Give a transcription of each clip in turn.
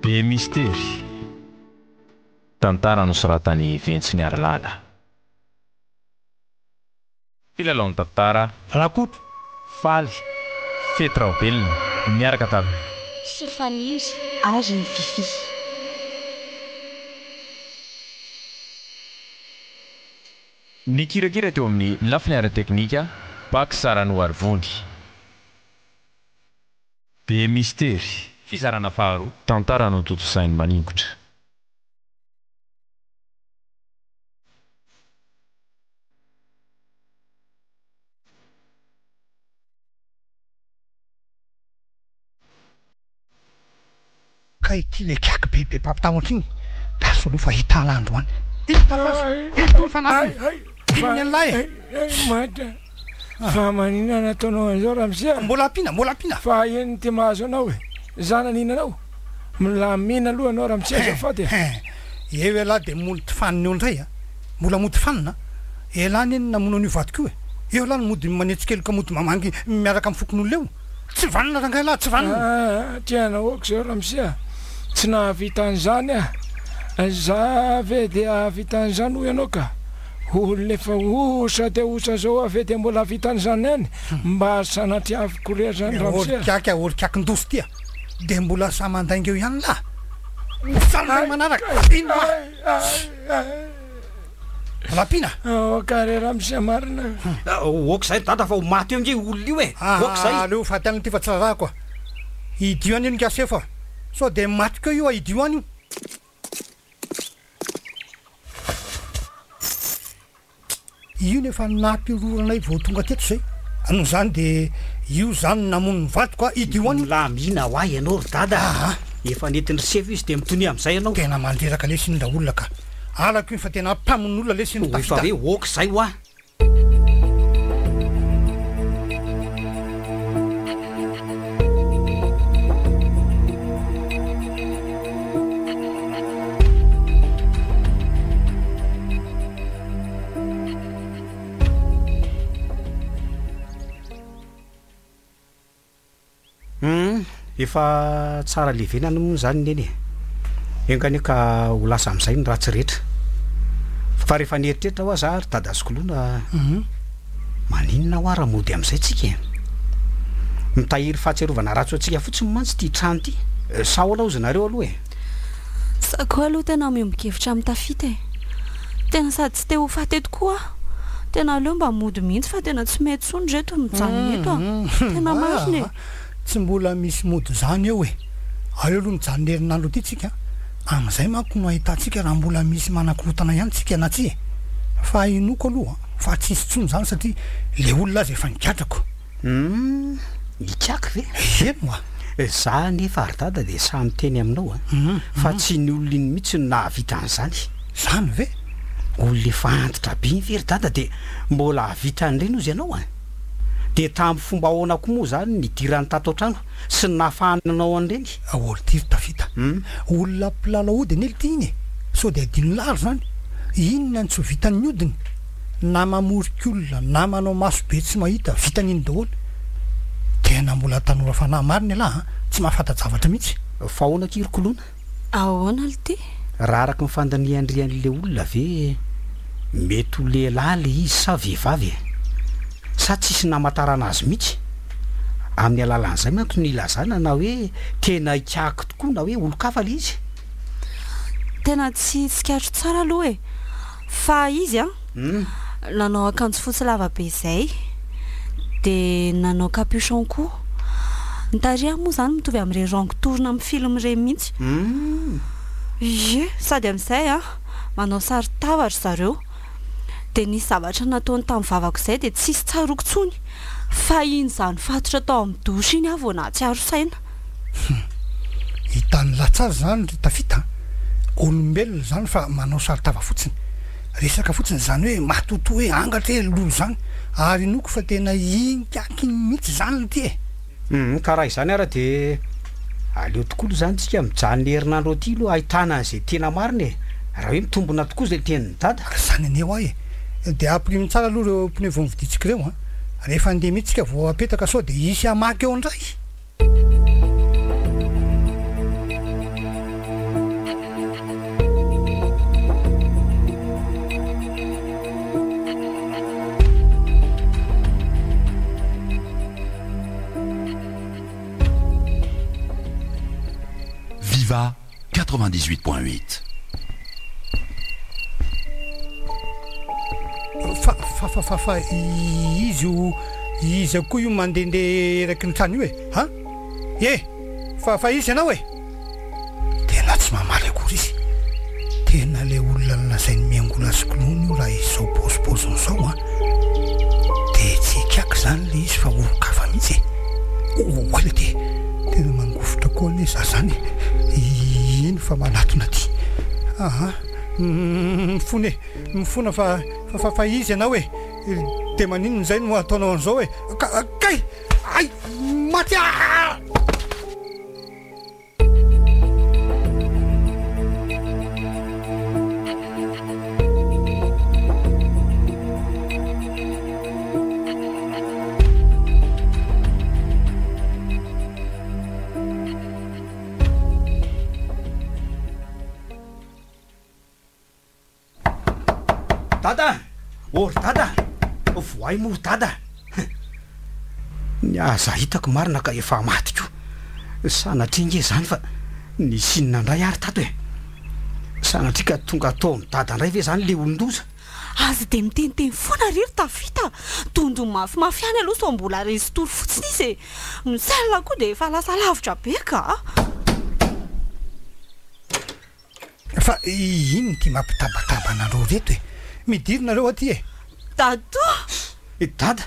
Be Mistery. Tantara nosoratan'i Ventsiniarilala. Mpilalao ny tantara. Rakoto, Faly, Fety Raobelina, niaraka tamin'i. Sy Faniry ary i Fiffi. Nikirakira teo amin'ny lafiny ara-teknika, Pax Ranoarivony. Be Mistery, fizarana faharoa, tantara notontosain'i Maningotra. Ka ity le kiaky be be mpampitahotra iny da soloy fa hita ala androany. Hita fa ito ny fanafiny. Iny an'lah e. Manta. Fa maninona nataonao an'izao ramose a? Mbola ampiana, mbola ampiana. Fa inn ty mahazo anao e? Za nanina anao? Milamina aloha anao ramose azafady e. Eo ialahy dia mody fanina eo indray a. Mbola mody fanina a. Elah anie no namono an'io vadiko io e. Eo elah no mody manetsi-keloka mody mamangy miaraka amin'ny fokonolona eo. Tsy vanona rangahy lahy, tsy vanona. Aa, tena ok zao ramose a! Tsy nahavita an'izany aho. Za ve dia hahavita an'izany hoy ianao ka? Olona efa osa dia osa zao aho ve dia mbola hahavita an'izany ihany? Mba sanatriaviko re zany ramose a! Orikaky a, orikakin-doso ty a! Dia mbola sahy mandainga eo ihany lahy? Mijanona ny manaraka! Ino hoa? Rapiana! Ok re ramose marina. Ok zay ry dada fa ho maty eo nge io olona io e! Ok zay. Aleo ho faty any ity fa tsy rarahako a! Idio any io ingahy sefo a! Sao dia maty koa io a! Idio any io. Io no efa nampihorohoronay vao tonga teto zay. Noho izany dia io izany no namono ny vadiko a! Idio any io. Milamina hoa ianao ry dada a! Efa nentin'ny sefo izy dia mitonia amin'izay ianao. Tena mandreraka lesy iny raolona ka! Halako iny fa tena mpamono olona lesy iny ry Efa tafita. hoe ok izay hoa! Humm, efa tsara levenana moa izany neny e! Enga anie ka ho lasa amin'izay ny ratsy rehetra. Fa rehefa nieritreritra hoa za ry dada sy koloina, maninona hoa raha mody amin'izay tsika e? Mitahiry fahatsiarovana ratsy ho antsika fotsiny mantsy ity trano ity. Sa ahoana hozy nareo aloha e? Za koa aloha tena miombon-kevitra amin'i Tafita e! Tena sady tsy te ho faty eto koa aho. Tena aleo mba mody mihitsy fa tena tsy mety intsony reto ny mijanona eto a! Tena marina e! Tsy mbola misy mody izany eo e! Aleo aloha mijanona herinandro aty tsika, amin'izay manko no ahitantsika raha mbola misy manakorontana ihany tsika na tsia e! Fa inoako aloha fa tsisy intsony izany satria le olona aza efa nigadrako. Humm! Ikaky ve? Eny oa! Za anefa ry dada dia sahy miteny aminao a! Fa tsy iny olona iny mihitsy no nahavita an'izany. Zany ve? Olona efa antitra be iny ve ry dada dia mbola hahavita an'ireny ozy ianao a? Dia tamin'ny fomba ahoana koa moa izany nidirany tato an-trano sy ny nahafahany nanao an'ireny? Aory ry tafita. Olona mpilalao ody anie lty iny e! Sao dia adinon'lah ry zany? Inona no tsy ho vitan'ny odiny? Na mamorika olona na manao maso be tsy mahita, vitany iny daholo. Tena mbola tanora fanahy marina ialahy an! Tsy mahafanta-javatra mihitsy. Fa ahoana akia ry Koloina? Ahoana lty? Raha araka ny fandinihan-drian'ilay olona ve mety ho lehilahy ilay izy sa vehivavy e? Sa tsisy namantarana azy mihitsy? Amin'ny alalan'izay manko no ilazana na hoe tena ikaky tokoa na hoe olon-kafa ilay izy. Tena tsy tsikaritro tsara aloha e! Fa izy an, nanao akanjo fotsy lava be izay, dia nanao capuchon koa. Ny tarehiny moa izany mitovy amin'ireny rangotorona amin'ny film ireny mihitsy. Ie, sady amin'izay an, manao saron-tava ry zareo. Dia nisy zavatra nataony tamin'ny vavako izay dia tsisy tsaroako intsony. Fa iny izaho nifatotra tao amin'ny douche iny aho vao nahatsiaro saina. Hum. Hitan'ny lahy tsara izany ry Tafita a! Olombelona izany fa manao saron-tava fotsiny. Resaka fotsiny izany hoe matotoa hoe angatra e lolo izany. Ary inoako fa tena ingaky mihitsy izany ity e! Hum, ka raha izany ara dia aleo tokoa aloha izany tsika mijanona herinandro aty aloha ahitana an'izay tena marina e! Raha hoe mitombina tokoa izay tenin'i Dada. Izany anie hoa e! Dia ampirimo tsara aloha ireo pneu vao novidintsika ireo an! Rehefa handeha mihitsy tsika vao apetaka sao dia hisy hamaky eo indray! 98.8. Fa fa fa fa fa izy io iza koa io mandehandeha eraky ny trano io e? An? E! Fa fa iza ianao e? Tena tsy mamaly akory izy. Tena ilay olona nolazain'i Miangola sy Clown io raha izao paozipaoziny izao an! Dia tsy hikaky izany ilay izy fa olon-kafa mihitsy e! Oay le ty! Tena mangovitra koa anie za zany e! Iny fa manatona aty! Aa! Mifona e! Mifona fa fa fa iza ianao e! Dia maninona izay no ataonao an'izao e! Ka kay! Ay! Maty aho! Dada a! Ô ry dada a! Voay moa ry dada a! Ny aza hitako marina ka efa maty ko! Sanatria nge izany fa nisy inona indray ary tato e! Sanatria ka tonga tao amin'i dada indray ve izany le olon-doza? Aza dia miteniteny foana ry ry Tafita! Dondony mafimafy ihany aloha sao mbola resin-tory fotsiny izy e! Ny salle koa dia efa lasa lavitra be ka! Fa inona ity mampitabataba anareo reto e? Midira nareo aty e! Dadou! I Dada,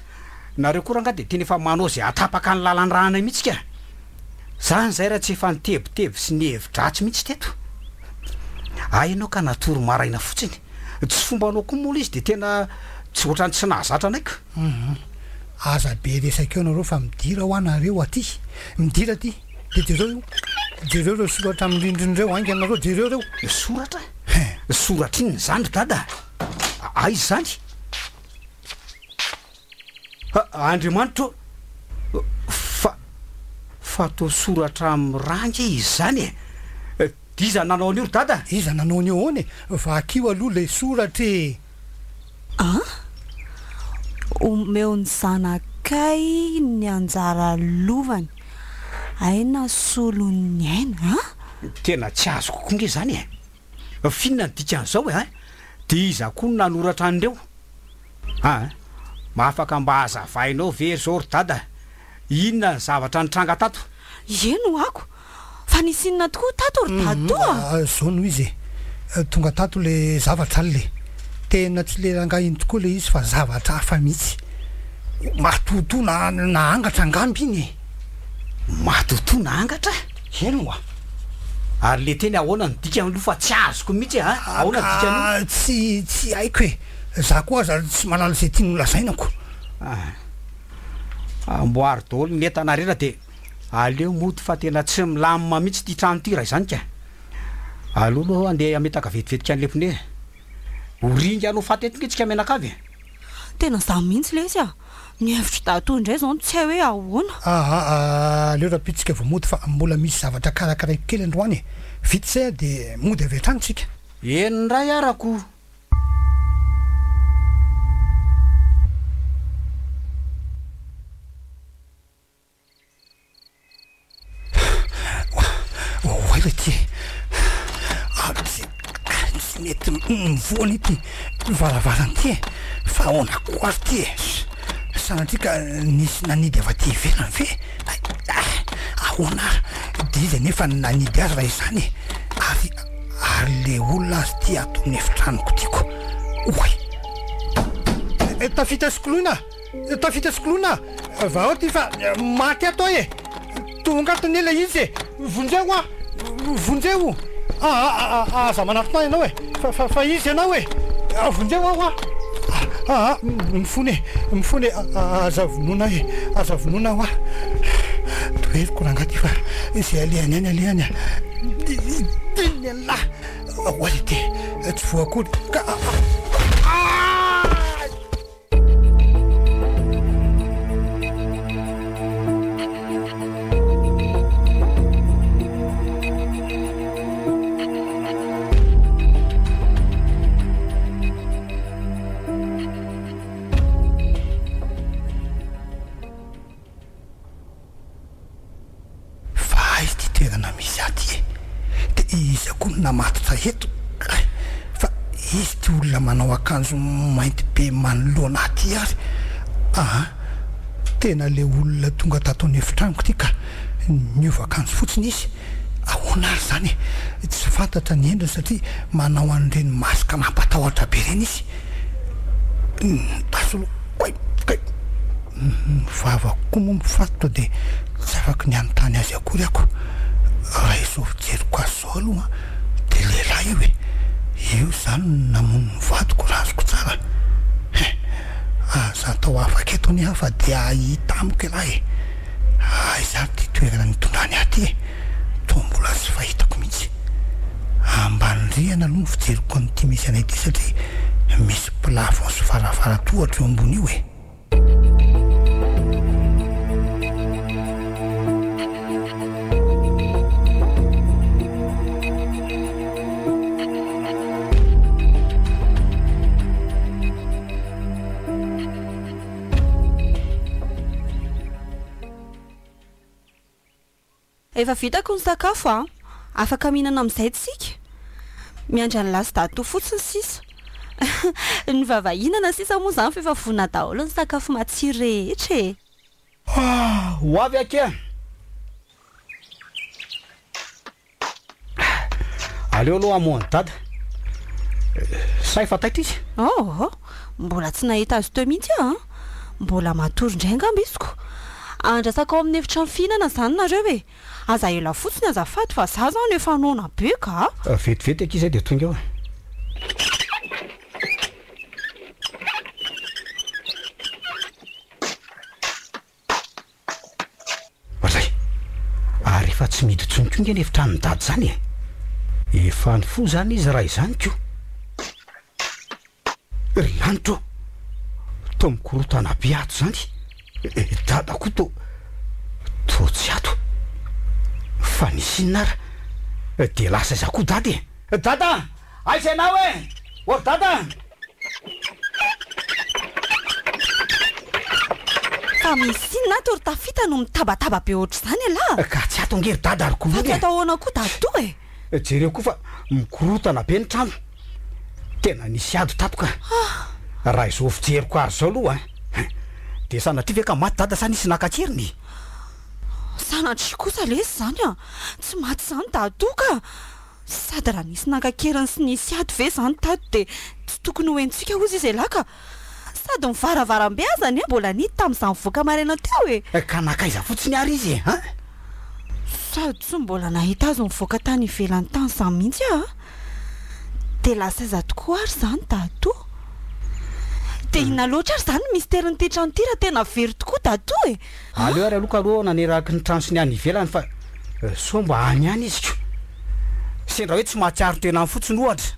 nareo koa rangahy dia tena efa manao izay hahatapaka ny lalan-dranay mihitsy ka! Zany izay raha tsy efa nitebiteby sy nihevi-dratsy mihitsy teto. Hay ianao ka natory maraina fotsiny. Tsy fombanao koa moa ilay izy dia tena tsy ohatran'ny tsy nahazatra anay ka. Hum, aza be resaka eo nareo fa midira hoa nareo aty. Midira aty. Dia jereo io. Jereo ireo soratra amin'ny rindrina ireo, haingana nareo, jereo ireo. Soratra? Soratra inona izany ry dada? Aiza izany? Andriamanitra ô! Fa, fa toa soratra amin'ny rà ange izy izany e! D'iza nanao an'io ry dada? Iza nanao an'io ahoana e? Vakio aloha ilay soratra e! An! Omeo ny zanakay ny anjara lovany, aina solon'ny aina an! Tena tsy azoko koa nge izany e! F'inona ny dikan'izao e? Dia iza koa no nanoratra an'ireo? An! Afaka mba hazavainao ve izao ry dada? Inona ny zavatra nitranga tato? Eny ho'ako! Fa nisy inona tokoa tato ry dadatoa a? Zao no izy e, tonga tato le zavatra alina e, tena tsy le rangahy iny tokoa le izy fa zavatra hafa mihitsy, matotoa na na angatra angamba iny e. Matotoa na angatra? Eny oa. Ary le teny ahoana no dikany aloha fa tsy azoko mihitsy e, ahoana ny dikan'io? Ka tsy tsy haiko e, za koa aza tsy mahalala izay tiany ho lazaina ko. Ah, amboary daholo ny entana rehetra dia Aleo mody fa tena tsy milamina mihitsy ity trano ity raha izany ka. Aleo aloha andeha hametaka vetivetika an'ilay pneu e. Ho ringana ho faty eto nge tsika mianakavy e. Tena izaho mihitsy lesy a! Ny hevitr'i Dadatoa indray izao no tsy hay hoe ahoana. Aa aleo rahampitso vao mody fa mbola misy zavatra karakaraiko kely androany e. Vita izay dia mody avy hatrany tsika. Eny indray arako. Oay le ty e! Tsy tsy mety mivoha anie ty varavarana ty e! Fa ahoana koa ary ty e? Sanatria ka nisy nanidy avy aty ivelany ve? Ahoana ary? Dia iza anefa no nanidy azy raha izany e? Ary ary le olona azy ty ato amin'ny efitranoko ty ko! Oay! Tafita sy koloina! Tafita sy koloina a! Vahao ty fa maty ato aho e! Tonga ato anie ilay izy e! Vonjeo aho! Vonjeo! Aa aza manatona ahy ianao e! Fa fa fa iza ianao e! Vonjeo aho a! Aa mifona e! Mifona e! Aza vonoina aho e! Aza vonoina aho a! Toheriko rangahy ty fa izay alehany any alehany a! Dininy an'lah! Oay ty! Tsy voa akory ka! Fa aiza ity toerana misy ahy ity e? Iza koa no namatotra eto? Fa iza ity olona manao akanjo mainty be manoloana ahy ity ary? Aa! Tena ilay olona tonga tato an'efitranoko ity ka! Niova akanjo fotsiny izy. Ahoana ary izany e? Tsy fantatra ny endriny satria manao an'ireny masque mampatahotra be ireny izy. Andraso aloha. Kay! Kay! Ny vavako koa moa mifatotra dia tsy afaky ny hanontany azy akory ako. Raha izao fijeriko azy izao aloha dia lehilahy io e! Io izany no namono ny vadiko raha azoko tsara. Hein! Aza atao afaka eto anie aho fa dia hahita amiko ialahy e! Aiza ary ity toerana nitondrany ahy ity e? Toa mbola tsy fahitako mihitsy. Ambany rihana aloha ny fijeriko an'ity misy anay ity satria misy plafond sy varavaran-tohatra eo ambony io e! Efa vitako ny sakafo a! Afaka mihinana amin'izay tsika. Miandry an'i Lasy Dato fotsiny sisa. Ny vava hihinana sisa moa izany fa efa vonona daholo ny sakafo matsiro rehetra e! Ho avy akia! Aleo aloha hamoha an'i Dada. Sa efa taitra izy? Oh! Mbola tsy nahita azy teo mihitsy aho an! Mbola matory indray angamba izy ko! Andrasako ao amin'ny efitrano fihinana izany nareo e! Aza ela fotsiny azafady fa za zany efa noana be ka! Vetivety akia izay dia tonga eo e! Oadray! Ary efa tsy mihidy intsony koa nge ny efitranon'i Dada izany e! Efa nifoha izany izy raha izany ko! Ry lanitra ô! Toa mikorontana be ato izany! I Dada koa toa toa tsy ato! Fa nisy inona ary? Dia lasa aiza koa Dada e? Dada! Aiza ianao e? Ô ry Dada a! Fa misy inona ato ry Tafita no mitabataba be ohatr'izany ialahy? Ka tsy ato ange ry Dada ry Koloina e! Fa tsy ato ahoana koa Dadatoa e? Jereo koa fa mikorontana be ny trano. Tena nisy ady tato ka. Raha izao fijeriko azy izao aloha an! Dia sanatria ve ka maty Dada sa nisy naka an-keriny e? Sanatria kosa lesy izany an! Tsy maty izany Dadatoa ka! Sady raha nisy naka an-keriny sy nisy ady ve izany tato dia tsy tokony ho henontsika hozy izy elah ka! Sady ny varavarambe aza anie mbola nihidy tamin'izaho nivoaka maraina teo e! Ka nankaiza fotsiny ary izy e? An? Sady tsy mbola nahita azy nivoaka tany ivelany tany izany mihitsy aho a! Dia lasa aiza tokoa ary izany Dadatoa? Dia inona loatra ary izany ny misterin'ity trano ity raha tena very tokoa Dadatoa e? Aleo ary aloha k'aloha naneraky ny trano sy ny any ivelany fa sao mba any ihany izy ko! Sendra hoe tsy mahatsiaro tena any fotsiny ohatra.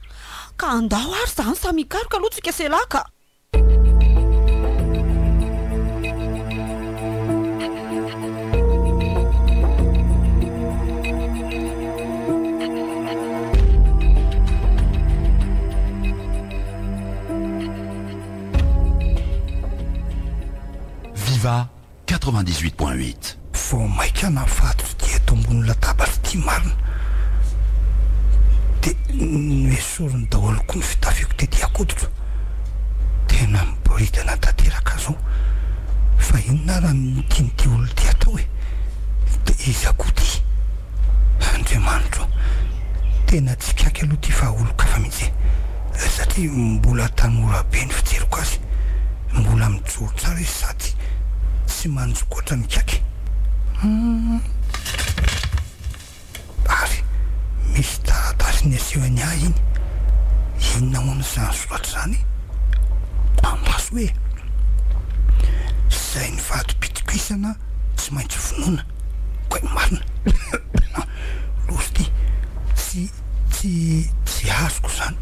Ka andao ary izany samy hikaroka aloha tsika sy elah ka! Viva 98.8. Vao maika nahafaty ity eto ambony latabatra ity marina. Dia noesoriny daholo koa ny fitafiako tety an-koditro. Tena miboridana tanteraka zao. Fa inona ara no tian'ity olona ity atao e? Dia iza koa ity? Andriamanitro ô! Tena tsy kaiky aloha ity fa olon-kafa mihitsy e! Satria mbola tanora be ny fijeriko azy. Mbola mijoro tsara izy sady tsy manjokoatra mikaky. Humm. Ary misy taratasy nasehony ahy iny. Inona hono izany soratra izany? Andraso hoe. Izay nivadi-pitokisana tsy maintsy vonoina. Kay marina. Loza ity. Tsy tsy tsy azoko izany.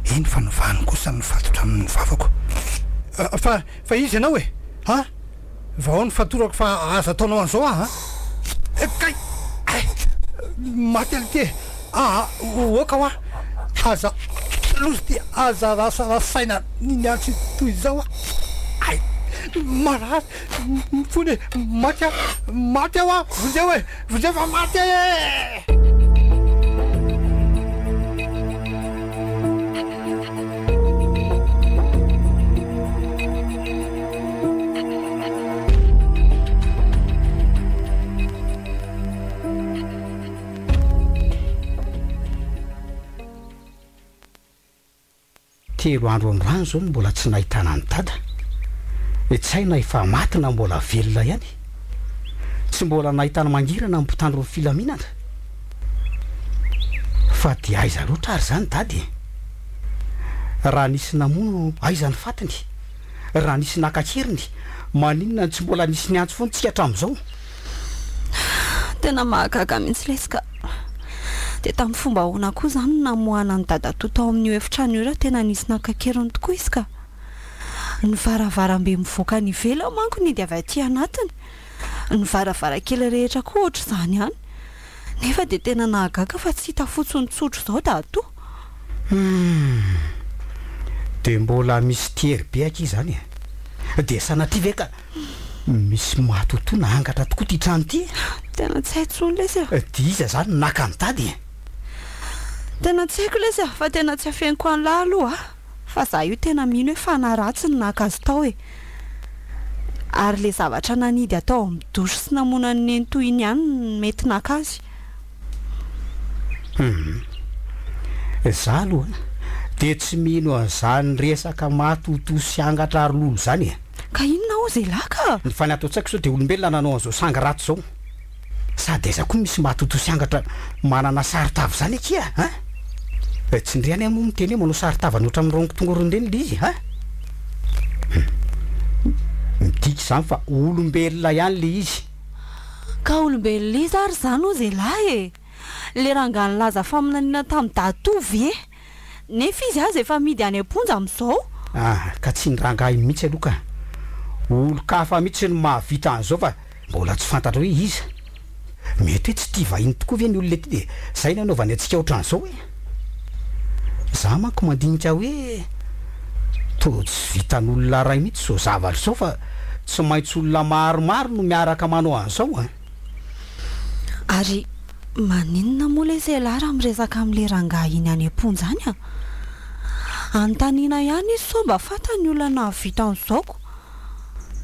Eny fa ny vahiny kosa mifatotra amin'ny vavako. Fa fa iza ianao e? Ha? Vahao ny fatorako fa aza ataonao an'izao aho a! Kay! Ay! Maty aloha ity e! Aa! Oka hoa! Aza loza ity! Aza rasarasaina ny antso toy izao a! Ay! Marary ny fony e! Maty aho! Maty aho an! Vonjeo e! Vonjeo fa maty e! Telo andro androany izao no mbola tsy nahitana an'i Dada. Tsy hay na efa maty na mbola velona ihany. Tsy mbola nahitana mangirana ny mpitandro ny filaminana. Fa dia aiza loatra ary izany Dada e? Raha nisy namono aiza ny fatiny? Raha nisy naka an-keriny, maninona no tsy mbola nisy niantso foana tsika hatramin'izao? Tena mahagaga mihitsy lesy ka. Dia tamin'ny fomba ahoana koa izany no namoahana an'i dadatoa tao amin'io efitrano io raha tena nisy naka an-keriny tokoa izy ka? Ny varavarambe mivoaka any ivelany manko nihidy avy aty anatiny. Ny varavarankely rehetra koa ohatr'izany ihany. Nefa dia tena nahagaga fa tsy hita fotsiny tsotra izao dadatoa. Humm. Dia mbola misitery be akia izany e. Dia sanatria ve ka misy matotoa na angatra tokoa ity trano ity e? Tena tsy hay intsony lesy a. Dia iza izany no naka ny tady e? Tena tsy haiko lesy a, fa tena tsy afeniko an'lah aloha a. Fa za io tena mino hoe fanahy ratsy no naka azy tao e. Ary le zavatra nanidy atao amin'ny douche sy namono an'i nenitoa iny ihany no mety naka azy. Hum. Za aloha dia tsy mino an'izany resaka matotoa sy angatra ary lolo izany e. Ka inona hozy elah ka? Fa ny ato an-tsaiko izao dia olombelona nanao an'izao sangy ratsy izao. Sady aiza koa misy matotoa sy angatra manana saron-tava izany akia a! Tsy ndry anie moa miteny hoe manao saron-tavany ohatran'ny rongo tongorony ireny ilay izy a! Hum. Midika izany fa olombelona ihany ilay izy. Ka olombelona iza ary izany hozy elah e! Le rangahy nilaza faminaniana tamin'i Dadatoa ve? Nefa izy aza efa amidy any am-ponja amin'izao. Ah, ka tsy ny rangahy mihitsy aloha ka. Olon-kafa mihitsy no mahavita an'izao fa mbola tsy fantatra hoe iza. Mety hoe tsy tia vahiny tokoa ve ny olona ety dia izay no anaovany antsika ohatran'izao e? Za manko mandinika hoe toa tsy vitan'olona iray mihitsy izao zavatra izao fa tsy maintsy olona maromaro no miaraka manao an'izao an! Ary maninona moa lesy elah raha miresaka amin'ilay rangahy iny any am-ponja any a? Anontaniana ihany izy sao mba fantany ny olona nahavita an'izao ko!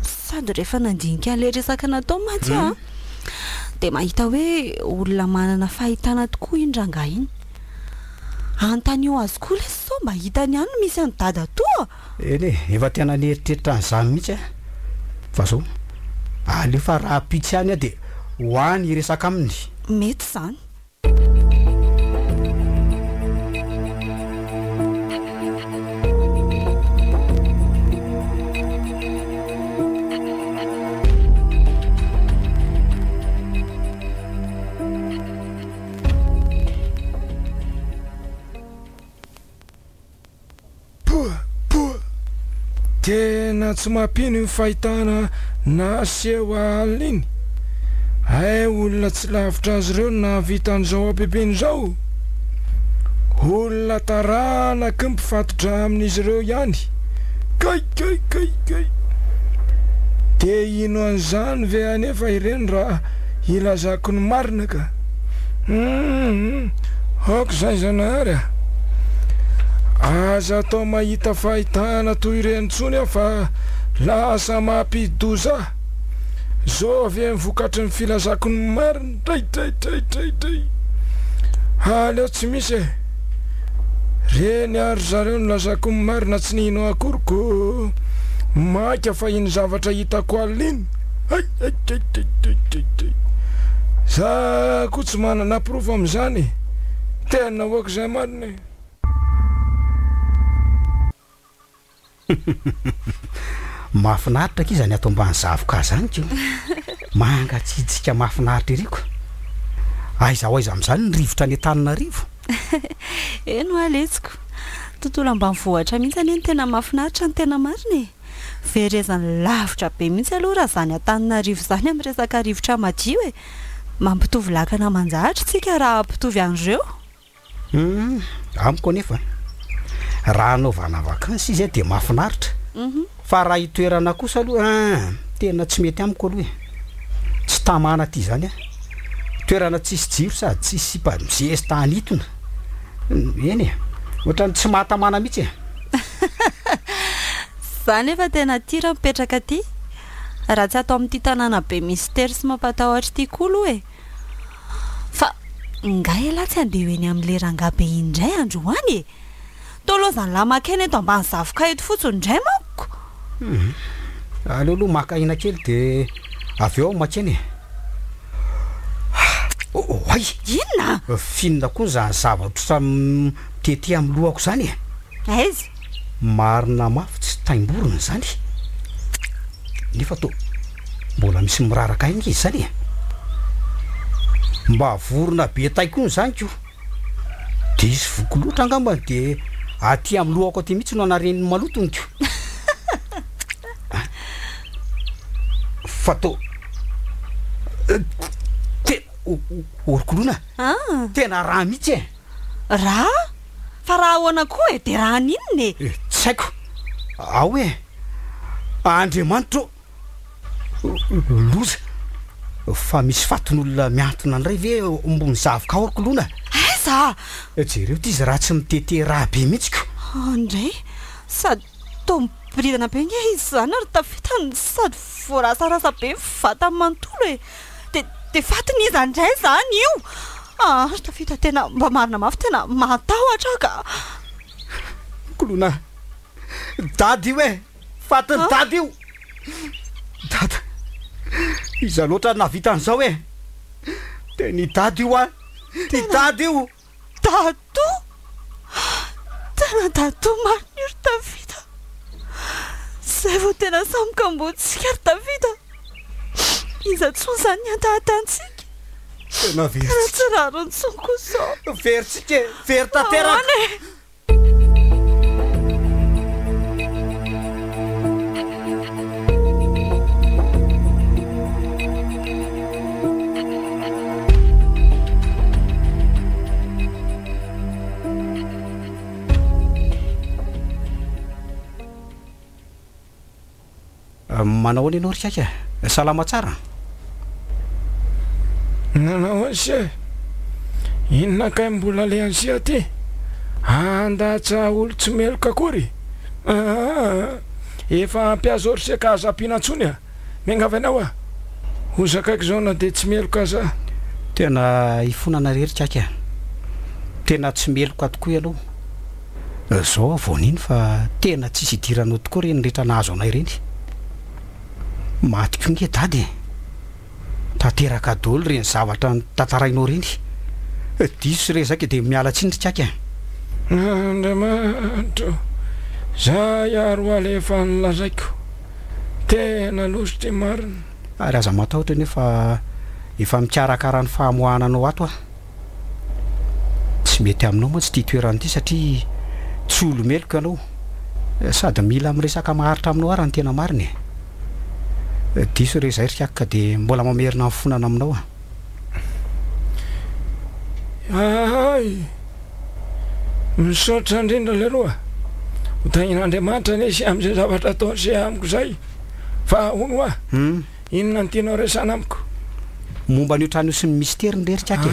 Sady rehefa nandinika an'ilay resaka natao mantsy aho an, dia mahita hoe olona manana fahitana tokoa iny rangahy iny. Anontanio azy koa lesy sao mba hitany ihany ny misy an'i dadatoa! Eny e, efa tena nieritreritra an'izany mihitsy aho. Fa zao, alefa rahampitso ihany aho dia ho any hiresaka aminy. Mety izany. Poa! Poa! Tena tsy mampino iny fahitana naseho alina iny. Hay olona tsy lavitra azy ireo no nahavita an'izao habibiana izao. Olona taranaky ny mpifatotra amin'izy ireo ihany. Kay! Kay! Kay! Kay! Te hino an'izany ve anefa ireny raha hilazako ny marina ka? Humm! Aoka izay Zanahary a! Aza atao mahita fahitana toy ireny intsony aho fa lasa mampidi-doza ahy. Zao ve ny vokatry ny filazako ny marina? Dray dray dray dray dray! Aleo tsy misy e! Reny ary zareo nilazako ny marina tsy nino akory ko! Maika fa iny zavatra hitako alina iny! Hay hay hay hay hay hay hay! Za koa tsy manana porofo amin'izany e! Tena ahoako izay marina e! Mahafinaritra akia izany ato ambany zavoka izany ko! Mangatsiatsiaka mahafinaritra ery ko! Aiza ho aiza amin'izany ny rivotra any Antananarivo? Eny hoa letsiko! Tontolo ambanivohitra mihitsy anie no tena mahafinaritra ny tena marina e! Verezany lavitra be mihitsy aloha raha izany Antananarivo izany amin'ny resaka rivotra madio e! Mampitovy lakana aman-jahatra tsika raha hampitovy an'ireo. Humm, amiko anefa raha anaovana vakansy izy dia mahafinaritra. Fa raha itoerana kosa aloha ein! Tena tsy mety amiko aloha e! Tsy tamana aty izany aho. Toerana tsisy jiro sady tsisy sipa mizesta hanitona. Eny e! Ohatran'ny tsy mahatamana mihitsy e! Za nefa tena tia raha mipetraka aty. Raha tsy ato amin'ity tanàna be mistery sy mampatahotra ity koa aloha e! Fa nga elah tsy handeha ho eny amin'ilay rangahy be indray androany e? Toa lozan'lah maka aina eto ambany zavoka eto fotsiny indray manko! Hum, aleo aloha maka aina kely dia avy eo aho makeny e! Oay! Inona? F'inona koa izany zavatra mitete amin'ny lohako izany e? Aiza? Marina mafy tsy taimborona izany. Nefa toa mbola misy miraraka ahy nge izany e! Mba vorona be tay koa izany ko! Diso voky loatra angambany dia aty amin'ny lohako aty mihitsy no anariany ny malotony ko! Fa toa tena orokoloina! Tena raha mihitsy e! Raha? Fa raha ahoana koa e? Dia raha haninona e? Tsy haiko. Ao e! Andriamanitra ô! Loza! Fa misy fatin'olona mihantona indray ve eo ambony zavoka ao ry Koloina? Aiza? Jereo ity izy raha tsy mitete rà be mihitsy ko! Andray! Sady toa miboridana be ange izy izany ary tafita sady voarasarasa be ny vatany manontolo e! Dia dia fatin'iza indray izany io? Ah, ry Tafita tena mba marina mafy tena mahatahotra aho ka. Koloina, Dada io e! Fatin'i Dada io! Dada, iza loatra no nahavita an'izao e? Tena i Dada io an! I Dada io! Dadou! Tena Dadou marina io ry Davida! Zay vao tena samy kambotintsika ry Davida! Iza intsony izany ny hantahatantsika? Tena very Tena tsy rariny intsony koa izao! Very tsika e! Very tanteraka! Ahoana e? Manao ahoana ianao ry Kaika? Salama tsara? Nanao ahoana se? Inona kay mbola alehan'i se aty? Handatsa olo tsy meloka akory? Aa! Efa ampy azy ry se ka aza ampiana intsony a! Miangavy anao aho. Ho zakaiko izao na dia tsy meloka aza aho. Tena ifonana re ry Kaika a! Tena tsy meloka tokoa ianao. Zao aho vao nino fa tena tsisy idiranao tokoa ireny rehetra nahazo anay ireny. Maty koa nge dada e! Tanteraka daholo ireny zavatra notantarainao ireny. Diso re zay ka dia miala tsiny ry Kaky a! Andriamanitra o! Zay ary ho alefa ny lazaiko. Tena loza ity marina. Ary aza matahotra anie fa efa mikarakara ny famoahana anao ato aho. Tsy mety aminao mantsy ity toerana ity satria tsy olo-meloka ianao sady mila miresaka maharitra aminao aho raha ny tena marina e. Diso re izay ry Kaky ka dia mbola mamerina ny fonana aminao aho. Hay! Misaotra indrindra leroa. Ho tahian'Andriamanitra anie sy amin'izay zavatra ataony sy amiko izay. Fa hono hoa, Inona no tianao resahana amiko? Momba an'io trano io sy ny misteriny re ry Kaky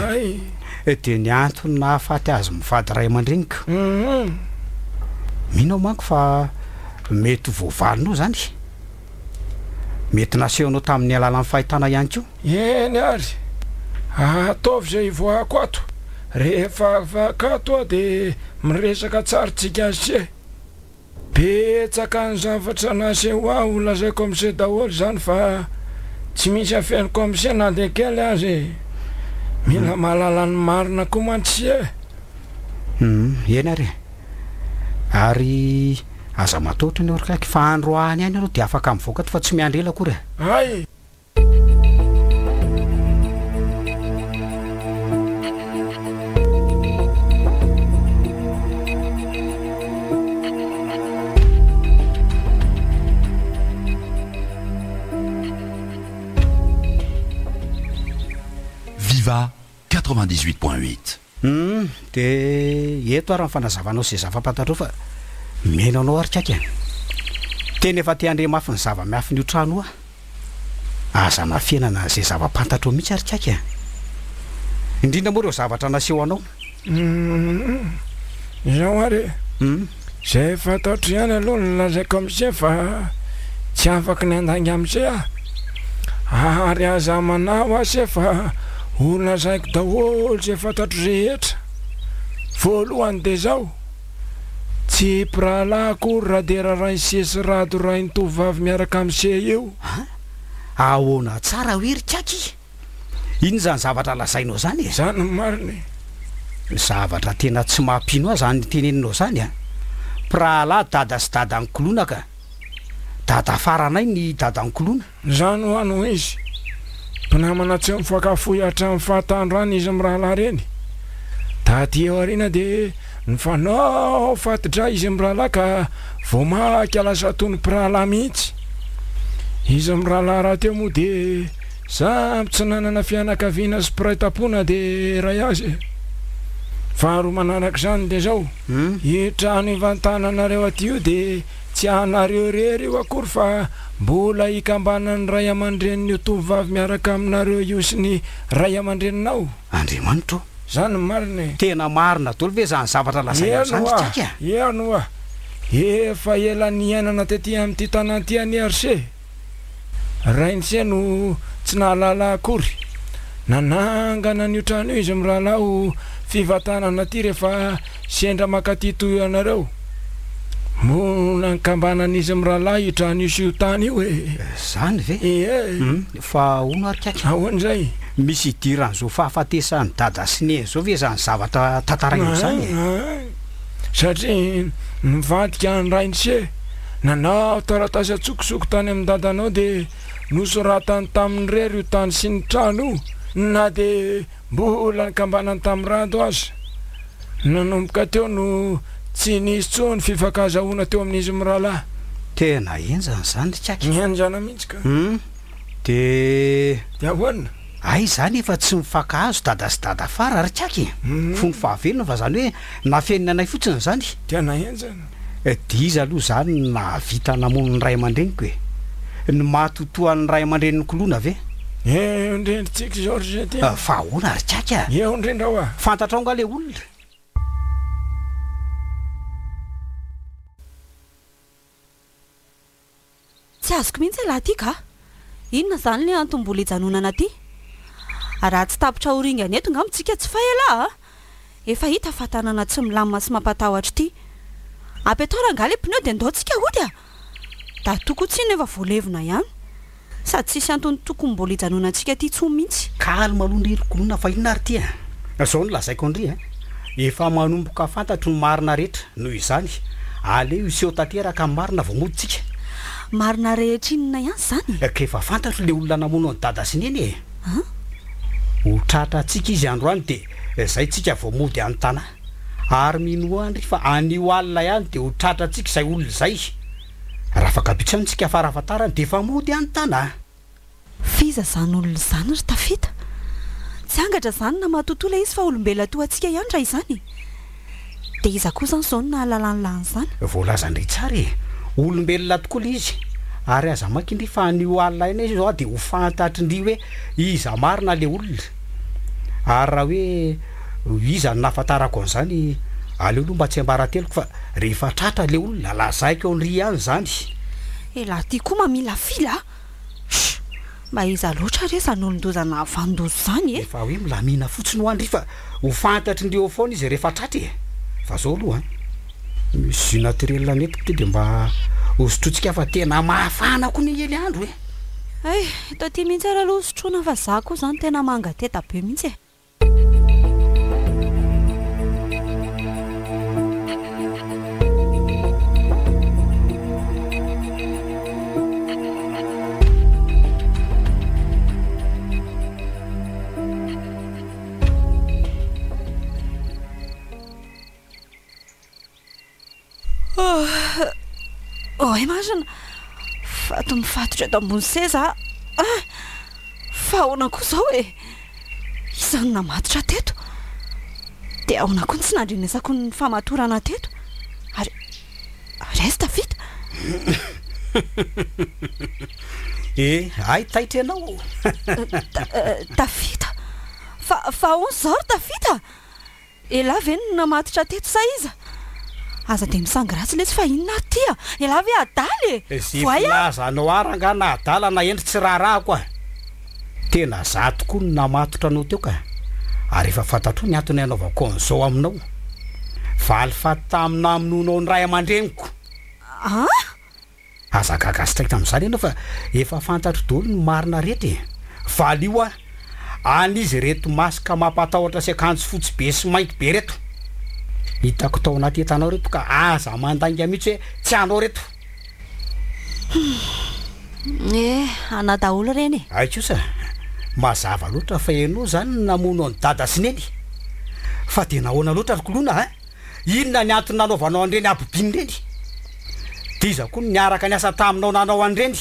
e! Dia ny antony nahafaty azy mivady ray aman-dreniko. Mino aho manko fa mety ho voavalinao izany. Mety nasehonao tamin'ny alalan'ny fahitana ihany koa. Eny ary, ataovy izay hivoahako ato. Rehefa afaka ato aho dia miresaka tsara tsika sy e! Betsaka ny zavatra naseho ahy ho lazaiko amse daholo izany fa tsy misy afeniko amse na dia kely aza e! Mila mahalala ny marina koa mantsy e! Humm, eny ary e! Ary aza matahotra anie ry kaiky fa androany ihany ianao dia afaka mivoaka ato fa tsy miandry ela akory e! Hay! Viva 98.8. Humm de eto ary ny fanazavanao ze zava-pantatrao fa mihaino anao ary kaky a! Tena efa te handre mafy ny zava-miafin'io trano io aho. Aza anafenana izay zava-pantatrao mihitsy ary kaky a! Indrindra moa ireo zavatra naseho anao. Humm. Izao ary e. Izay fantatro ihany aloha no lazaiko amin'ise fa tsy afaky ny handainga amin'ise aho. Ary aza manahy hoa se fa ho lazaiko daholo izay fantatro rehetra. Voalohany dia izao, tsy mpirahalahy akory Radera rain'se sy Rado rain'ny tovovavy miaraka amin'se io. An? Ahoana tsara hoe ry kaky? Inona izany zavatra lazainao izany e? Izany no marina e! Ny zavatra tena tsy mampino ahy izany teneninao izany an! Mpirahalahy dada sy dadan'i Koloina ka! Dada faranay ny dadan'i Koloina. Izany hoa no izy. Mpinamana tsy mifankafoy hatramin'ny fahatandroany izy mirahalahy ireny. Taty aoriana dia nifanao fati-dra izy mirahalahy ka vao maika lasa toy ny mpirahalahy mihitsy. Izy mirahalahy rahateo moa dia samy tsy nanana fianakaviana sy mpiray tampo na dia iray aza e. Faharoa manaraka izany dia izao, io trano ivantananareo aty io dia Tsy anareo irery io akory fa mbola ikambanan'ny ray aman-drenin'io tovovavy miaraka aminareo io sy ny ray aman-dreninao. Andriamanitra ô! Zany no marina e! Tena marina daholo ve zany zavatra lazainao Eny zany ry hoa! Ikaky a? Eny hoa! Efa ela niainana tety amin'ity tanàna ity anie ry se! Rain'se no tsy nahalala akory. Nanangana an'io trano io izy mirahalahy ho fivantanana aty rehefa sendra mankaty toy anareo. Mbola nikambanan'izy mirahalahy io trano io sy io tany io e! Zany ve? Ie! Fa hono ary kaky? Ahoana izay? Misy idiran'izao fahafatesan'i dada sy neny izao ve izany zavatra tantarainao izany e? Satria nivadika ny rain'se. Nanao taratasy an-tsokosoko tany amin'ny dadanao dia nosoratany taminy irery io tany sy ny trano io na dia mbola nikambanany tamin'i Rado aza. Nanomboka teo no tsy nisy intsony fifankazahoana teo amin'izy mirahalahy. Tena henjana izany ry Kaky. Henjana mihitsy ka. Hum. Dia. Dia ahoana? Hay izany efa tsy mifankahazo dada sy dada fara ry Kaky e! Fony fahavelona fa izany hoe nafenina anay fotsiny izany. Tena henjana. Dia iza aloha izany no nahavita namono ny ray aman-dreniko e? Ny maty ho toa an'ny ray aman-drenin'i Koloina ve? Eo indrindra tsika izao ry zety a! Fa ahoana ry Kaky a? Eo indrindra hoa! Fantatrao angaha ilay olona? Tsy azoko mihitsy ialahy ity ka! Inona izany ilay antony mbola hijanonana aty? Raha tsy tapitra ho ringana eto ngamba tsika tsy fay ialahy a! Efa hita fa tanàna tsy milamina sy mampatahotra ity. Apetao rangahy ilay pneu dia ndao tsika hody a! Dadatoa koa tsinona efa voalevina ihany. Sady tsisy antony tokony mbola hijanonantsika aty intsony mihitsy. Calme aloha ndry ry Koloina fa inona ary ity a! Zao no lazaiko an-dry a! Efa manomboka fantatro ny marina rehetra, noho izany, aleo hiseho tanteraka ny marina vao mody tsika. Marina rehetra inona ihany izany e? Ka efa fantatro le olona namono an'i dada sy neny e! An? Ho tratrantsika izy androany dia zay tsika vao mody any Tana. Ary minoa an-dry fa anio alina ihany dia ho tratrantsika izay olona izay. Raha afaka bitsany tsika farafatarany dia efa mody any Tana. F'iza izany olona izany ry Tafita? Tsy angatra izany na matotoa ilay izy fa olombelona toa antsika ihany raha izany e! Dia iza koa izany izao no nahalala an'lah an'izany? Voalazan-dry tsara e! Olombelona tokoa ilay izy! Ary aza mainka ndry fa anio alina ihany izy izao dia ho fantatry-ndry hoe iza marina ilay olona! Ary raha hoe iza no nahafantarako an'izany, aleo aloha mba tsiambarateloko fa rehefa tratra ilay olona, lazaiko an-dry ihany izany! Elah ty koa mamilafila a! Shh! Mba iza loatra re izany olon-doza nahavanon-doza izany e? Efa hoe milamina fotsiny hoa ndry fa ho fantatry ndry eo foana izy rehefa tratra e! Fa zao aloha an! Misy jus naturel nentiko ty de mba hosotrointsika fa tena mafana koa ny ely andro e! Hay, eto aty mihitsy ary aloha hosotroina fa za koa izany tena mangateta be mihitsy e! Oay marina! Vato mifatotra eto ambony seza aho. Ah! Fa ahoana koa izao e? Iza no namatotra teto? Dia ahoana koa no tsy nandrenesako ny famatorana teto? Ary, ary aiza tafita? Eh, hay taitra ianao. Tafita! Fa, fa ahoana izao ry Tafita? Elah ve no namatotra teto sa iza? Aza dia misangy ratsy letsy fa inona ary ity a! Elah ve adala e! Ze Voay a! filazanao ahy rangaha na adala na hendry tsy raharahako a! Tena za tokoa no namatotra anao teo ka! Ary efa fantatrao ny antony hanaovako an'izao aminao. Valifaty tamin'ny namonoanao ny ray aman-dreniko! An? Aza gaga sy taitra amin'izany ianao fa efa fantatro daholo ny marina rehetra e! Valio aho, any izy ireto masque mampatahotra sy akanjo fotsy be sy mainty be ireto. Hitako tao anaty entanao ireto ka aza mandainga mihitsy hoe tsy anao ireto. Humm, eh, anà daholo ireny e! Hay kosa, mazava loatra fa ianao izany no namono an'i dada sy neny. Fa dia nahoana loatra ry Koloina a? Inona ny antony nanaovanao an'ireny habibiana ireny? Dia iza koa no niaraka niasa taminao nanao an'ireny?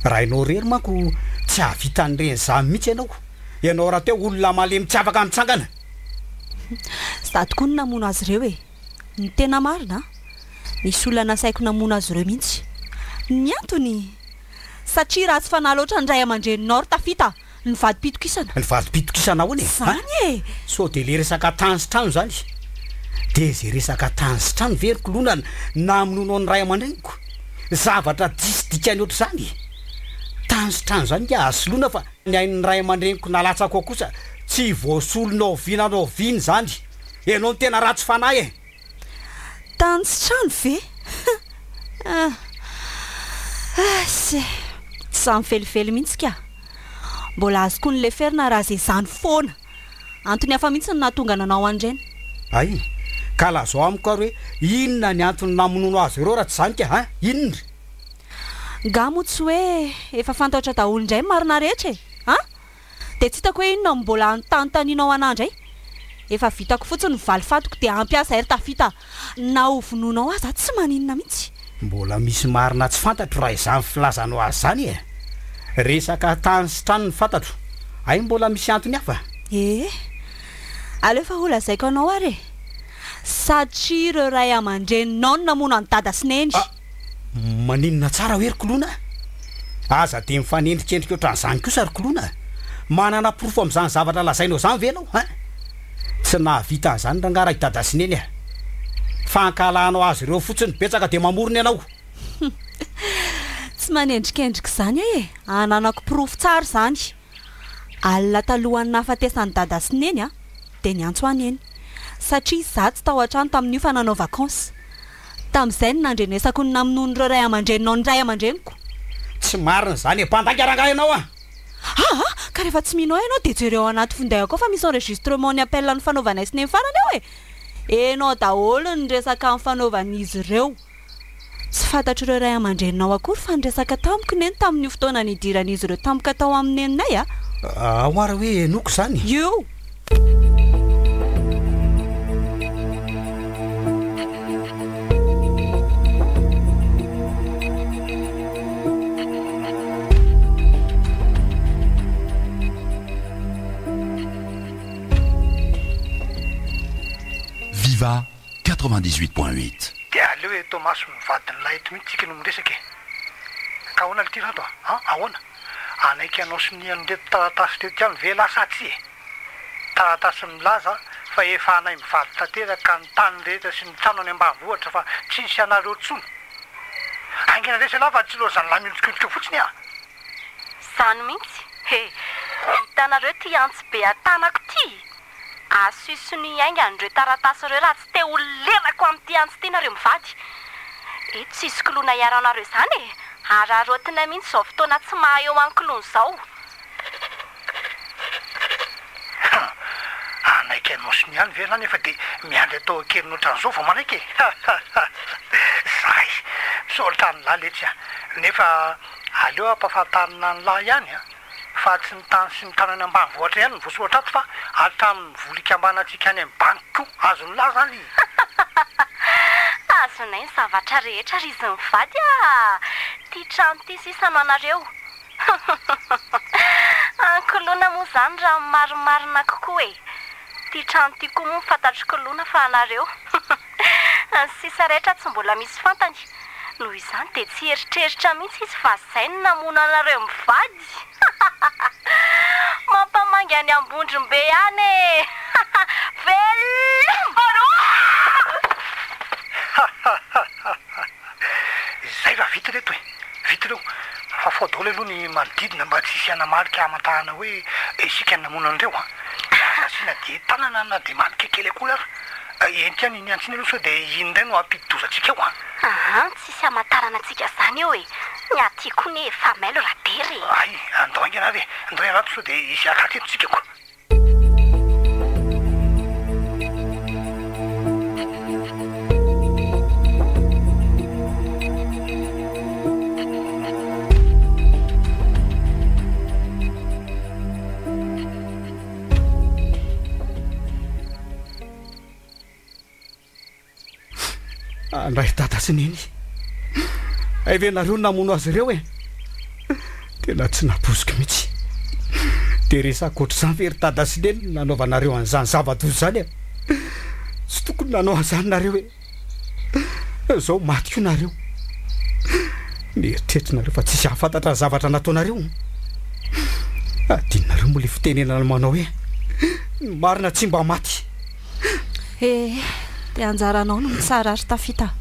Raha ianao irery manko tsy hahavita an'ireny izany mihitsy ianao. Ianao rahateo olona malemy tsy afaka mitsangana. Za tokoa no namono azy ireo e! Ny tena marina an! Nisy olona nasaiko namono azy ireo mihitsy. Ny antony? Satria ratsy fanahy loatra ny ray aman-dreninao ry Tafita! Ny vadim-pitokisana. Ny vadim-pitokisana ahoana e? Zany e! Sao dia le resaka tany sy trano zany? Dia ze resaka tany sy trano ve ry koloina namonoanao ny ray aman-dreniko? Zavatra diso dikany ohatr'izany e! Tany sy trano zany nge azo soloina fa ny ain'ny ray aman-dreniko nalatsako ao kosa tsy voasolo na oviana na oviana izany! Ianao no tena ratsy fanahy e! Tany sy trano ve? Ah! Tsy izany velively mihitsy ka! Mbola azoko noleferina raha izay izany foana! Antony hafa mihitsy no nahatonga nanao an'ireny. Hay! Ka lazao amiko ary hoe inona ny antony namonoanao azy ireo raha tsy izany ka! Hein! Inona? Nga moa tsy hoe efa fantatra daholo indray ny marina rehetra e! An! Dia tsy hitako hoe inona no mbola anontanitan'ianao anah indray. Efa vitako fotsiny ny valifatiko dia ampy ahy izay ry Tafita a! Na ho vonoinao aza tsy maninona mihitsy. Mbola misy marina tsy fantatro raha izany filazanao azy izany e! Resaka tany sy trano no fantatro. Hay mbola misy antony hafa? Ee. Aleo fa holazaiko anao ary e! Satria ireo ray aman-dreninao no namono an'i Dada sy Neny. Ah! Maninona tsara hoe ry Koloina a! Aza dia mifanendrikendrika ohatran'izany kosa ry Koloina a! Manana porofo amin'izany zavatra lazainao izany ve ianao hein? Tsy nahavita an'izany rangahy raha i Dada sy Neny a! Fankahalanao azy ireo fotsiny betsaka dia mamorona ianao! Tsy manendrikendrika izany aho e! Ananako porofo tsara izany! Alina talohan'ny nahafatesan'i Dada sy Neny a! Dia niantso ahy Neny. Satria izaho tsy tao an-trano tamin'io fa nanao vacances. Tamin'izay no nandrenesako ny namonoan'ireo ray aman-dreninao ny ray aman-dreniko. Tsy marina izany e! Mpandainga rangahy ianao a! Aa! Ka rehefa tsy mino ahy ianao dia jereo ao anaty finday-ko ao fa misy enregistrement ny appel nifanaovanay sy neny farany ao e! Heno ao daholo ny resaka nifanaovan'izy ireo. Tsy fantatr'ireo ray aman-dreninao akory fa niresaka tamiko neny tamin'io fotoana nidiran'izy ireo tampoka tao amin'ny neninay a! Ao ary hoe henoko izany? Io! Viva 98.8. Dia aleo eto mason'ny vadin'ilay eto mihitsy tsika no miresaka e! Ka ahoana lty Rado a? An? Ahoana? Hanaiky hanao sonia an'ireto taratasy ireto ihany ve elah sa tsia e? Taratasy milaza fa efa anay mivady tanteraka ny tany rehetra sy ny trano any ambanivohitra fa tsy hisy anareo tsony. Haingana resy elah fa tsy lozan'lah miondrikondrika eo fotsiny a! Zany mihitsy he! Hitanareo ty antsy be an-tanako ty? Asio sonia haingana ireo taratasy ireo raha tsy te ho lelako amin'ity antsy ity nareo mivady. Eto tsisy koloina hiaro anareo izany e! Araraotinay mihitsy izao fotoana tsy maha eo an'i koloina izao. Hum! Hanaiky hanao sonia ihany ve ianao nefa dia miandry atao an-keriny ohatran'izao vao manaiky e! Ha ha ha! Zay! Misaotra an'lah letsy a! Nefa aleo ampahafantarina an'lah ihany a! Fa tsy ny tany sy ny trano any ambanivohitra ihany no voasoratra ato fa hatramin'ny vola ikambanantsika any amin'ny banky koa. Azon'lah zany e! Azonay ny zavatra rehetra ry izy mivady a! Ty trano ty sisa no anareo. Ankoloana moa zany raha ny marimarina kokoa e! Ty trano ty koa moa fantatro koloana fa anareo. Ny sisa rehetra tsy mbola misy fantany. Noho izany dia tsy hieritreritra mihitsy izy fa zay no namono anareo mivady. Mampamangy any Ambondrombe any e! Veloma! Izay raha vita ireto e! Vita ireo. Fafao daholo aloha ny manodidina mba tsy hisy hanamarika hamantarana hoe isika no namono an'ireo an! Aza asiana dia tanana na dia marika kely akory ary. Ento ihany iny antsy iny aloha sao dia iny indray no hampidi-doza antsika eo an! Aa tsisy hamantarana antsika zany eo e! Ny aty koa ne efa mailo Radera e! Hay, andao haingana ary e! Andao hiarato sao dia hisy haka eto tsika ko! Andray dada sy neny. Hay ve nareo no namono azy ireo e? Tena tsy nampoiziko mihitsy. Dia resaka ohatr'izany ve ry dada sy neny no nanaovanareo an'izany zava-doza izany e? Tsy tokony nanao an'izany nareo e! Izao maty koa nareo. Mieritreritra nareo fa tsisy hahafantatra ny zavatra nataonareo. Adinonareo moa ilay fitenenana manao hoe ny marina tsy mba maty. Eh, dia anjaranao no mitsara ry Tafita.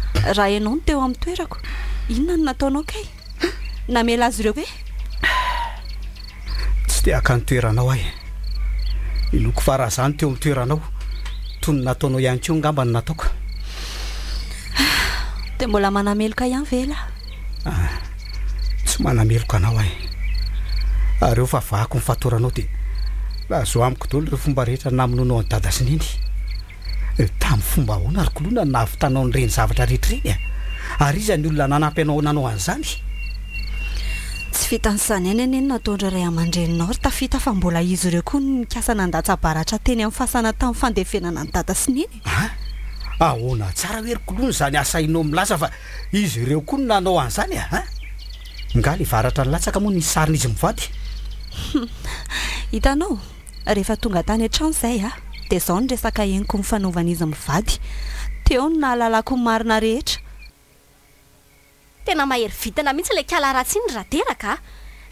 Raha ianao no teo amin'ny toerako, inona no nataonao kay? Namela azy ireo ve? Tsy te haka ny toeranao aho e. Inoako fa raha izaho no teo amin'ny toeranao, toy ny nataonao ihany koa angamba no nataoko. Dia mbola manameloka ihany ve elah? Ah, tsy manameloka anao aho e. Ary eo fa vahako ny fatoranao dia lazao amiko daholo ireo fomba rehetra namonoanao an'i Dada sy Neny. Tamin'ny fomba ahoana ry Koloina no nahavitanao an'ireny zavatra rehetra ireny e? Ary iza ny olona nanampy anao nanao an'izany? Tsy vitan'izany ihany anie no nataon-dry ray aman-dreninao ry Tafita fa mbola izy ireo koa no nikasa nandatsa-baratra teny amin'ny fasana tamin'ny fandevenana an'i Dada sy Neny e! An? Ahoana tsara hoe ry Koloina izany asainao milaza fa izy ireo koa no nanao an'izany e? An? Nga le varatra nilatsaka moa nisy sarin'izy mivady? Hitanao? Rehefa tonga tany an-trano izay aho, dia izao ny resaka henoko nifanaovan'izy mivady. Teo no nahalalako ny marina rehetra. Tena mahery vintana mihitsy ilay kala ratsy iny Raderaka a!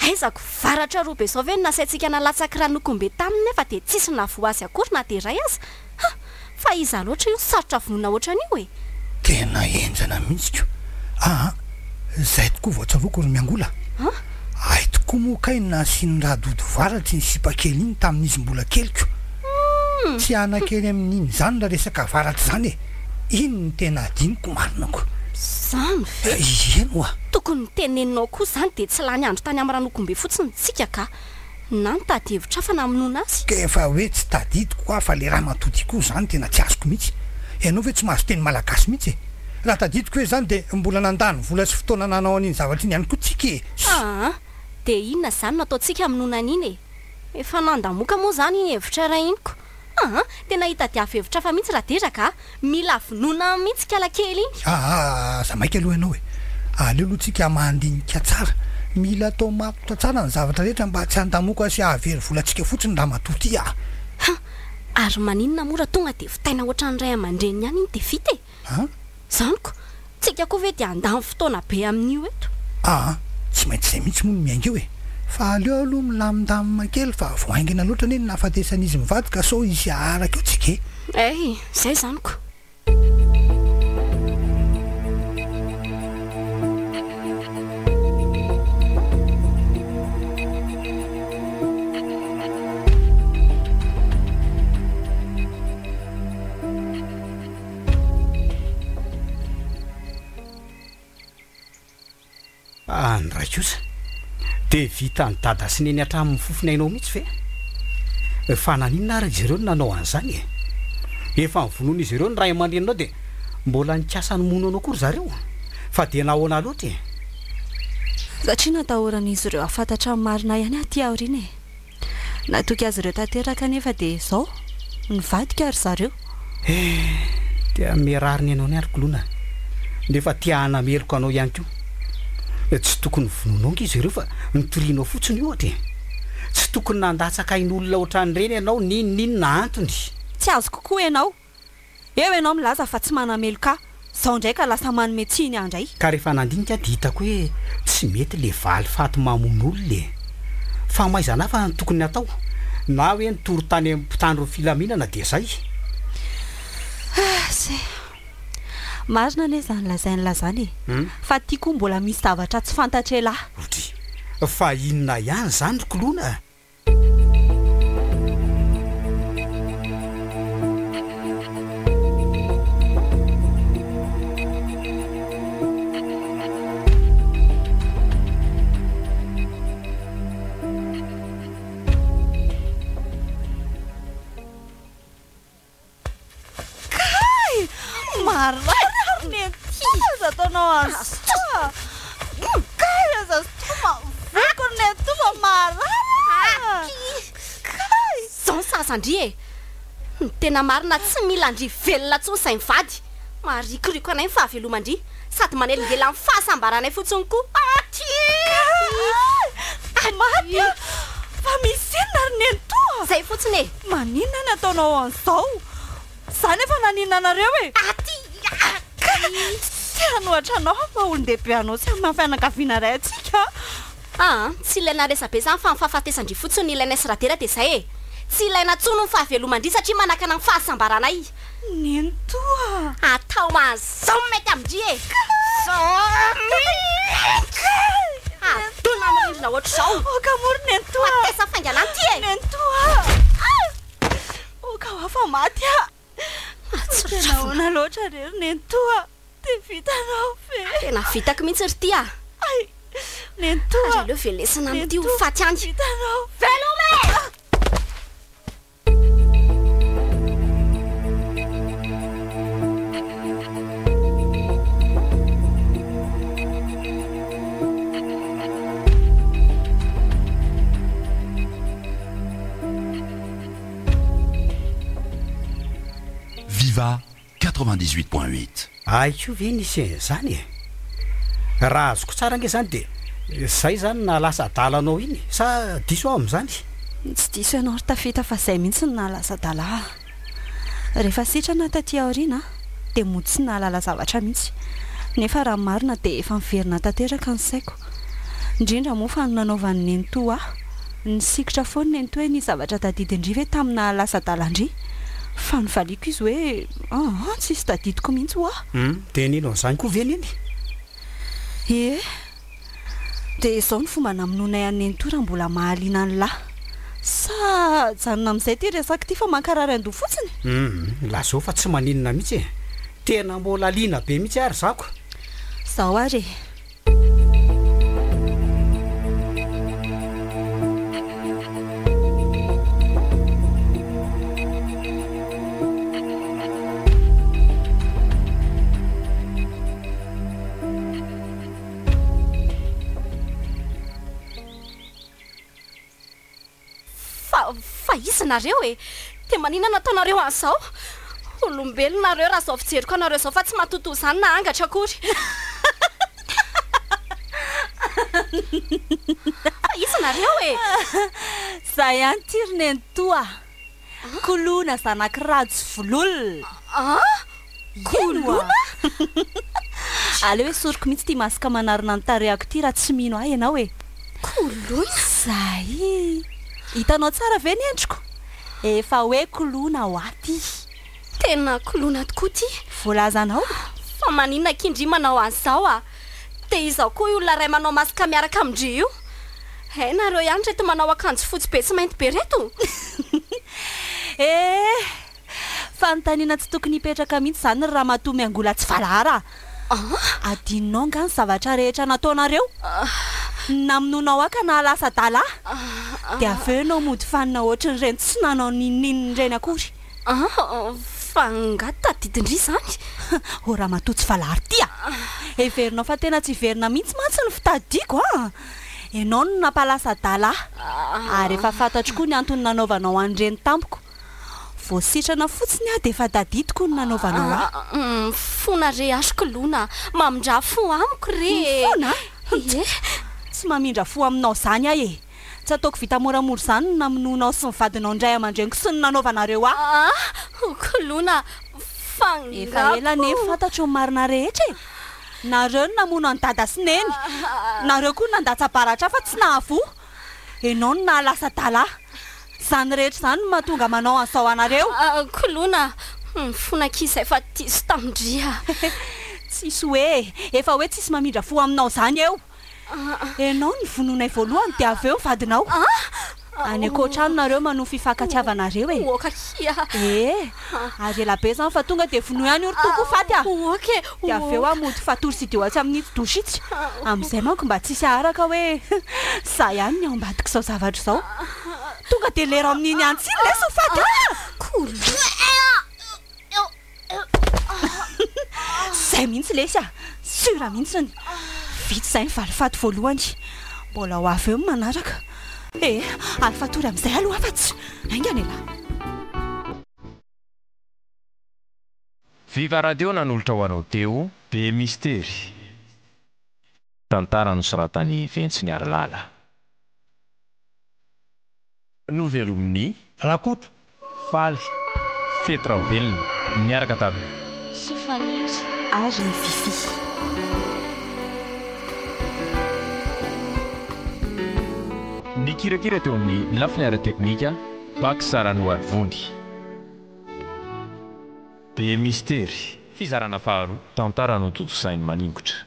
Aizako varatra roa be izao ve no nasaintsika nalatsaky ranokombe taminy nefa dia tsisy nahavoa azy akory na dia iray aza? Ha! Fa iza loatra io sarotra vonoina ohatran'io e? Tena henjana mihitsy ko! Aa! Zay tokoa vao tsaroako ry Miangola a! Hay tokoa moa kay nasian'i Radodo varatra iny sipa kely iny tamin'izy mbola kely ko! Tsy hanakely amin'iny izany raha resaka varatra izany e! Iny no tena adinoko marina ko! Zany ve? Ieny oa! Tokony noteneninao koa izany dia tsy lany andro tany amin'ny ranokombe fotsiny tsika ka! Na nitady hevitra hafa namonoana azy. Ka efa hoe tsy tadidiko hoa fa le ramatoa ty koa zany tena tsy azoko mihitsy. Ianao ve tsy mahazo teny malagasy mihitsy e? Raha tadidiko hoe zany de mbola nandany vola sy fotoana nanao an'iny zavatra iny ihany koa tsika e! Aa! Dia inona izany no ataontsika hamonoana an'iny e? Efa nandamoka moa izany iny hevitra iray iny ko! Aa! Tena hitadiavo hevitra hafa mihitsy Raderaka a! Mila vonoina mihitsy kala kely iny. Aa aza maika aloha ianao e! Aleo aloha tsika mandinika tsara. Mila atao matotra tsara ny zavatra rehetra mba tsy handamoka sy hahavery volantsika fotsiny ramatoa ty a! Ha! Ary maninona moa raha tonga dia vitaina ohatran'ny ray aman-dreniny ihany iny dia vita e! An? Zany ko! Tsika koa ve dia handany fotoana be amin'io eto? Aa, tsy maintsy izay mihitsy moa no miainga eo e! Fa aleo aloha milamindamina kely fa vao haingana loatra anie ny nahafatesan'izy mivady ka sao hisy haharaka eo tsika e! Hay, izay izany ko! Ah, ny ray kosa dia vitan'i dada sy neny hatramin'ny fofon'ainao mihitsy ve? Fa naninona ary izy ireo no nanao an'izany e? Efa novonoin'izy ireo ny ray aman-dreninao dia mbola nikasa hamono anao koa ry zareo? Fa dia nahoana loatra e? Satria natahoran'izy ireo hahafantatra ny marina ihany aho aty aoriana e. Natoky azy ireo tanteraka anefa dia izao, nivadika ry zareo. Eh, te hanome rariny anao ny ary Koloina, nefa te hanameloka anao ihany koa. Tsy tokony vonoinao ange izy ireo fa notorianao fotsiny ohatra e. Tsy tokony nandatsaka ain'olona ohatran'ireny ianao n'inon'inona antony. Tsy azoko koa ianao. Eo ianao milaza fa tsy manameloka ahy. Zao indray ka lasa manome tsiny ahy indray. Ka rehefa nandinika aho dia hitako hoe tsy mety le valifaty mamono olona e! Famaizana hafa no tokony hatao, na hoe nitory tany amin'ny mpitandro ny filaminana dia zay. Ase. Marina anie izany lazain'lah zany e! Fa ty koa mbola misy zavatra tsy fantatr'elah. Odry. Fa inona ihany izany ry koloina a? Kay! Marary ary ny aty aza ataonao an'izao a! Kay aza sintomina voky ny aty fa marary a! Kay! Izao ny sahaza an-dry e! Ny tena marina tsy mila an-dry velona intsony izay mivady! Maharikoriko anay ny fahaveloman-dry sady manelingelina ny fahasambaranay fotsiny koa! Aty! Kay! Maty a! Fa misy inona ry nenitoa? Izay fotsiny e! Maninona ny ataonao an'izao? Za nefa naninona anareo e? Aty! Aty! Tsy te hanohatra anao aho maha olon-dehibe anao sy amin'ny maha fianakaviana iray antsika a! Aa! Tsy ilaina resa-be izany fa ny fahafatesan-dry fotsiny no ilainay sy Radera dia izay e! Tsy ilaina intsony ny fahaveloman-dry satria manakana ny fahasambaranay. Nenitoa! Atao an'izao no mety amin-dry e! Zao mihitsy! Adona amin'ny rindrina ohatr'izao! Aoka moa ry nenitoa! Matesa faingana any ity e! Nenitoa! Aoka ho afa maty aho! Tena ahoana loatra re ry nenitoa? Dia vitanao ve? Tena vitako mihitsy ry ty a! Hay! Nenitoa! Ary aleo velesina amin'ity ho faty any! Vitanao ve? Veloma e! Viva 98.8. Hay koa ve nisy an'izany e? Raha azoko tsara ange izany dia izay izany nahalasa adala anao iny sa diso aho amin'izany? Tsy diso ianao ry Tafita fa izay mihitsy no nahalasa adala ahy. Rehefa sitrana aho taty aoriana dia mody tsy nahalala zavatra mihitsy. Nefa raha ny marina dia efa niverina tanteraka ny saiko. Indrindra moa fa ny nanaovan'i Nenitoa ahy. Nisikotra foana Nenitoa hoe nisy zavatra tadidin-dry ve tamin'ny nahalasa adala an-dry? Fa novaliako izy hoe aa tsisy tadidiko mihitsy hoa. Hum, dia nino an'izany koa ve Neny? Ie. Dia izao ny fomba namonoanay an'i Nenitoa raha mbola mahaliana ny lahy. Sa ajanona amin'izay ity resaka ity fa mankarary andoha fotsiny? Hum, lazao fa tsy maninona mihitsy e. Tena mbola liana be mihitsy ary zako. Izao ary e. Fa fa iza nareo e? Dia maninona no ataonareo an'izao? Olombelona nareo raha izao fijeriko anareo izao fa tsy matotoa izany na angatra akory. Fa iza nareo e? Za ihany ity ry nenitoa a! Koloina zanak'i Rajo Vololona. An? Koloina? Aleo esoriko mihitsy ity masque manarona ny tarehako ity raha tsy mino ahy ianao e. Koloina? Zay! Hitanao tsara ve ny endriko? Efa hoe koloina ho ahy ity. Tena koloina tokoa ity. Voalazanao. Fa maninona akia ndry manao an'izao a? Dia izao koa io olona iray manao masque miaraka amin-dry io. Hay nareo ihany reto manao akanjo fotsy be sy mainty be reto? Eh! Fanontaniana tsy tokony hipetraka mihitsy izany ry ramatoa miangola tsy valahara a! Adinonao angaha ny zavatra rehetra nataonareo? Ny namonoanao ahy ka nahalasa adala ahy? Dia avy eo ianao mody fanina ohatrin'ireny tsy nanao n'inon'inona ireny akory. An! Fa angaha tadidin-dry izany? Ô ramatoa tsy valahara ity a! Heverinao fa tena tsy hiverina mihitsy mantsy ny fitadiako an! Ianao no nampalasa adala ahy, ary efa fantatro koa ny antony nanaovanao an'ireny tamiko. Vao sitrana fotsiny aho dia efa tadidiko ny nanaovanao ahy. Mifona re ahy Koloina a! Mamindrà fo amiko re e! Mifona? Ie. Tsy mamindra fo aminao izany aho e! Tsy ataoko vita moramora izany ny namonoanao sy ny vadinao ny ray aman-dreniko sy ny nanaovanareo ahy. Ah! Koloina, Fangako. Efa ela anie fantatro ny marina rehetra e! Nareo no namono an'i dada sy neny. Nareo koa no nandatsa-baratra fa tsy nahavoa. Enao no nahalasa adala. Izany rehetra izany no mahatonga manao an'izao anareo. Koloina, mifona akia izay fa diso tamin-dry a. Tsisy hoe efa hoe tsisy mamindra fo aminao izany eo. Enao no vonoinay voalohany dia avy eo ny vadinao. Any ankoatra any nareo manohy fifankatiavanareo e. Oka akia. Ee, ary ela be izany fa tonga dia vonoy any io ry Toky ho faty a. Oka e. Dia avy eo aho mody fatory sy dio atsy amin'itsy douche itsy. Amin'izay manko mba tsisy haharaka hoe za ihany ny ao ambadik'izao zavatra izao. Tonga dia lero amin'iny antsy iny lesy ho faty a! Zay mihitsy lesy a! Sûr mihitsiny! Vita izay ny valifaty voalohany. Mbola ho avy eo ny manaraka. Eh! Ary fatory amin'izay aloha fa tsy haingana elah! Viva Radio nanolotra ho anao teo Be Mistery. Tantara nosoratan'i Ventsy Niarilala. Novelomin'i. Rakoto, Faly. Fety Raobelina, niaraka tamin'i. Soafaniry. Ary i Fiffi. Nikirakira teo amin'ny lafiny ara-teknika, Bax Ranoarivony. Be Mistery, fizarana faharoa, tantara notontosain'i Maningotra.